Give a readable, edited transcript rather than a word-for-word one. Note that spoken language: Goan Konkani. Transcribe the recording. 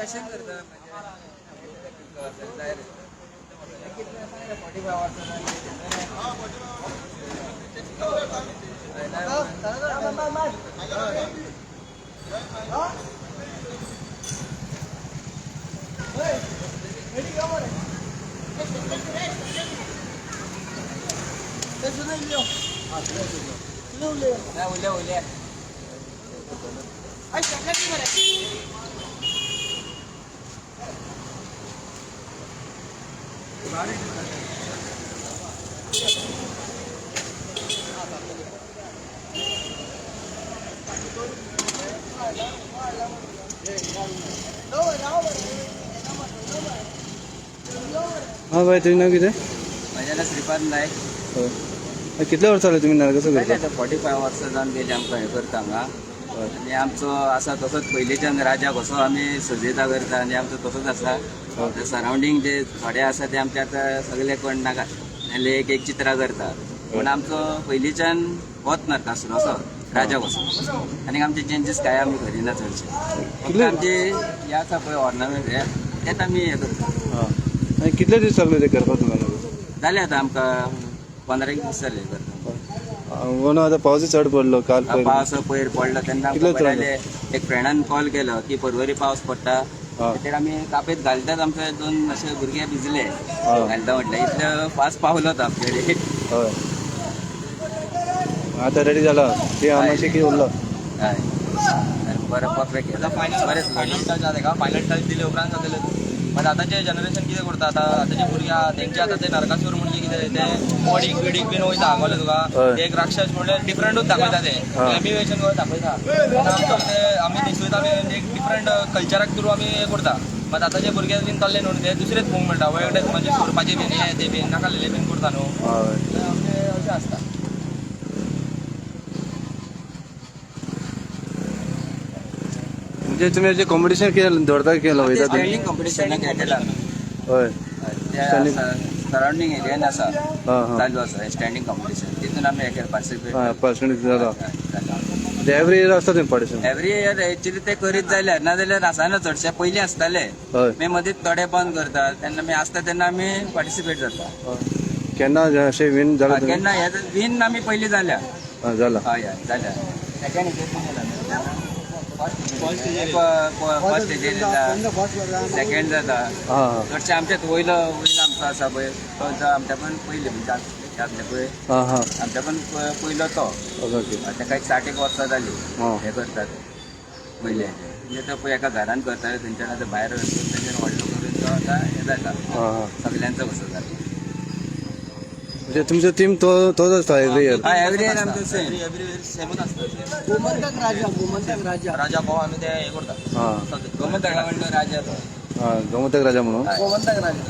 कशें करता म्हणजे 45 वर्सां. उलय उलय. हां बाय, तुजें नांव कितें? म्हजें नांव श्रीपाद नायक. हय, कितले वर्सां जाले तुमी नरकासूर जालें करता? आतां 45 वर्सां जावन गेली आमकां हें करता हांगा. आनी आमचो आसा तसोच पयलींच्यान राजा कसो आमी सजयता करता आनी आमचो तसोच आसा. सरावंडींग जे थोडे आसा ते आमचे आतां सगळे कोण नाका नाल्यार एक एक चित्रां करता, पूण आमचो पयलींच्यान होच नरकासूर असो राजा कसो आनी आमचे चेंजीस कांय आमी करिना चडशे. फक्त आमचे हे आसा पळय ऑर्नामेंट हे तेच आमी हें करता. हां, आनी कितले दीस लागले ते करपाक तुमकां? जालें आतां आमकां 15 एक दीस जाले करता. म्हणून आतां पावस चड पडलो काल पयर. पावस पयर पडलो तेन्ना कितलो आमकां बरें जालें. एक फ्रेंडान कॉल केलो की परवरी पावस पडटा, तेजेर आमी कापेत घालतात. आमचे दोन अशे भुरगे भिजले घालता म्हटल्यार इतलो फास्ट पावलो तो आमचे. हय, आतां रेडी जाला ते मातशें कितें उरलो? हय, बरें, परफेक्ट केलं. फायनल बरें. फायनल टच जाता तेका फायनल टच दिले उपरांत जातलें. बट आतांचे जनरेशन कितें करता, आतां आतांचे भुरगे आहा तेंचे आतां ते नरकासूर म्हणजे कितें, ते पडीक बिडीक बीन वयता, कळ्ळें तुका? ते एक राक्षस म्हणल्यार डिफरंटूच दाखयता ते, एनिमेशन करून दाखयता. आतां आमचो ते आमी दिसयता, आमी एक डिफरंट कल्चराक थ्रू आमी हें करता. मात आतांचे भुरगे बीन चल्ले न्हू, ते दुसरेच पळोवंक मेळटा वेगळे, म्हणजे सोरपाचे बीन हे ते बीन नाका बीन करता न्हू. आमचे अशें आसता. म्हणजे तुमी अशें कॉम्पिटिशन कितें दवरता, कितें वयता तुमी? स्टँडींग कॉम्पिटिशनाक खेळटला. हय. सरावंडींग एरियान आसा. हां हां चालू आसा स्टँडींग कॉम्पिटिशन, तितून आमी हें पार्टिसिपेट. हां, पर्सनली जाला. एवरी इयर आसता तुमी पार्टिसिपेट? एवरी इयर एक्चुली ते करीत जाल्यार, नाजाल्यार आसना चडशे. पयलीं आसताले, मागीर मदींच थोडे बंद करतात. तेन्ना आमी आसता तेन्ना आमी पार्टिसिपेट जाता. केन्ना अशें विन जाला तुमी? केन्ना हे विन आमी पयलीं जाल्या. हां, जाला. हय हय, जाल्या. सेकंड फर्स्ट हेजेर येता, सेकंड जाता. हां हां चडशे आमच्यात वयलो वयलो आमचो आसा पळय तो जो आमच्या पण पयले म्हणजे आसले पळय, हां हां आमच्या पण पयलो तो. ओके ओके ताका एक 60 एक वर्सां जाली. हे करतात पयले म्हणजे तो पळय एका घरान करताले, थंयच्यान आतां भायर वचून तेंच्यान व्हडलो करून तो आतां हें जाता. हां हां सगल्यांचो कसो जाता. म्हणजे तुमचो टीम तो तोच आसता एवरी इयर? हय, एवरी इयर आमचो सेम. एवरी इयर सेमूच आसता. गोमंतक राजा, गोमंतक राजा. राजा भाऊ आमी ते हें करता. हां. गोमंतका म्हणलो राजा तो. हां, गोमंतक राजा म्हणून. गोमंतक राजा.